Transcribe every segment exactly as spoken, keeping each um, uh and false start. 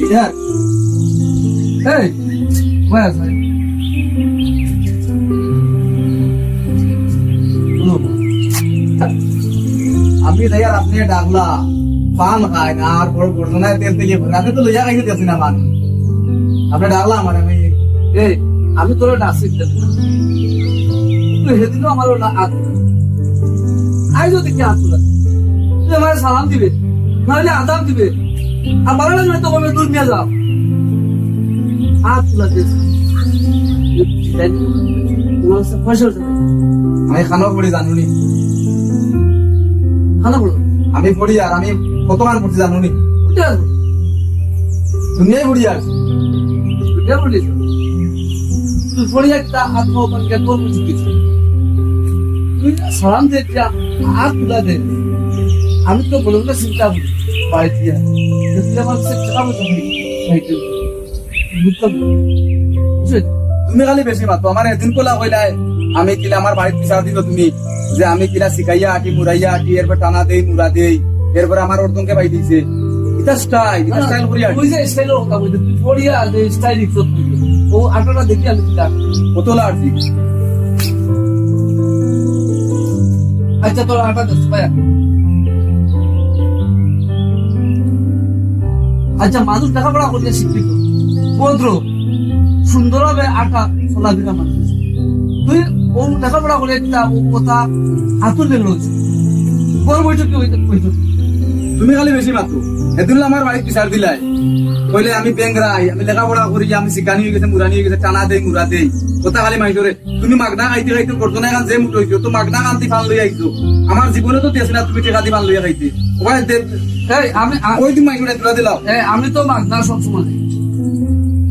লিডার, এই, কই আছে? হুনো, আমি যাই আর আপনি ডাকলা, পান খায় না, আর বড় ঘটনায় তেল তেলিয়ে পড়ে। আপনি তো লইয়া খাইতে দিয়েছেন আমার। আপনি ডাকলা আমার, আমি এই, আমি তোরা ডাকছি না। তুই সেদিনও আমার ওটা আত তুলে। আই যদি কি আত তুলে? তুই আমার সালাম দিবে, নাহলে আদাব দিবে। আর ভালো লাগলে তো বলবে, "দূর নিয়ে যাও।" আত তুলে দিয়েছে। তোমার কাছে পয়সা আছে? আমি খানো পড়ি জানো নি? খানো পড়ো? আমি পড়ি আর আমি কতক্ষণ পড়ছি জানো নি? বুঝতে পারবো। দুনিয়ায় পড়ি আর। বুঝতে পারলি তো? তুই পড়ি একটা আত্মা ওখানকে তোর বুঝি কিছু। তুই সালাম দে, যা, আর তুলা দে। আমি তো মনে মনে চিন্তা করি, বাড়ি দিয়া। তুই আমার কাছে টাকা পয়সা নেই, খাইতে। বুঝতাম না। বুঝলি? তুমি খালি বেশি মাতো। আমার এদিন কোলা কইলাই, আমি কিলা আমার বাড়িত বিচার দিল তুমি, যে আমি কিলা শিখাইয়া আটি, মুড়াইয়া আটি, এরপর টানা দেই, মুড়া দেই, এরপর আমার অর্ধঙ্গে বাই দিছে। এটা স্টাইল, এটা না, না, স্টাইল করি আর। তুই যে স্টাইলের কথা বলছিস, তুই পড়িয়া যে স্টাইল ইজ্জত করবি। ও আটাটা দেখি আমি কিলা। কত লাড়ছি? আচ্ছা, তোর আটা দশ ভাইয়া। আচ্ছা, মানুষ লেখাপড়া করিয়া শিক্ষিত, ভদ্র, সুন্দরভাবে আটা চলাফেরা মানুষ। তুই ও লেখাপড়া করে একটা ও কথা আতুর বের হচ্ছে। বড় বৈঠকে হইতে বৈঠক। তুমি খালি বেশি মাতো। এদিন আমার বাড়িত বিচার দিলাই। কইলে আমি বেংরাই, আমি লেখাপড়া করি, আমি শিকানি হয়ে গেছে, মুরানি হয়ে গেছে, টানা দেই, মুরা দেই। কথা খালি মাইজরে। তুমি মাগনা খাইতে খাইতে করছো না, এখন যে মুঠো হইছো, তো মাগনা খান্তি ফান লই আইছো। আমার জীবনে তো দিয়েছি না, তুমি টেকা দি ফান লইয়া খাইতে। ওবায় দে। এই, আমি, আ- ওই তুমি মাইজরে তুলা দিলাও। এ, আমি তো মাগনা সব সময়।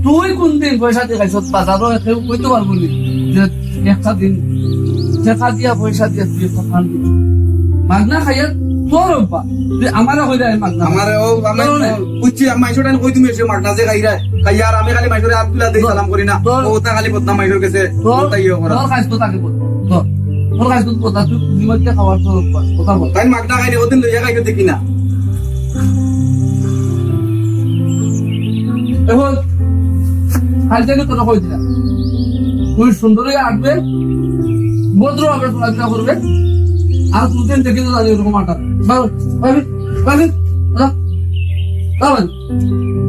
তুই কোন দিন পয়সা দিয়ে খাইছ? বাজারও কেউ কইতে পারবো নি যে একটা দিন টেকা দিয়া পয়সা দিয়া তুই একটা ফান দিবি। মাগনা খাইয়া তোর অভ্যাস। তুই আমারে কইলে আমি মাগনা। আমারে ও, আমি তোর অভ্যাস। বুঝছি, আমি মাইজরে কই তুমি এসে মাগনা যে খাইরা, খাইয়া আর আমি খালি মাইজরে আত তুলা দেই, সালাম করি না। তোর ও তা খালি বদনাম মাইজর গেছে। তোর, ও তাই ইয়ে করা। তোর কাজ তো তাকে বল। তোর, তোর কাজ তো কথা, তুই বুঝি মাগনা খাওয়ার তোর অভ্যাস। কথা বল। তাই মাগনা খাইলে ওদিন লইয়া খাইতে দেখি না। এখন কাল থেকে তোরা কই দিলা, তুই সুন্দর হয়ে আসবে, ভদ্রভাবে চলাফেরা করবে, আর দুদিন দেখি তো জানি ওরকম আটা। বাবু, বাবু, বাবু, যা, যা বাবু।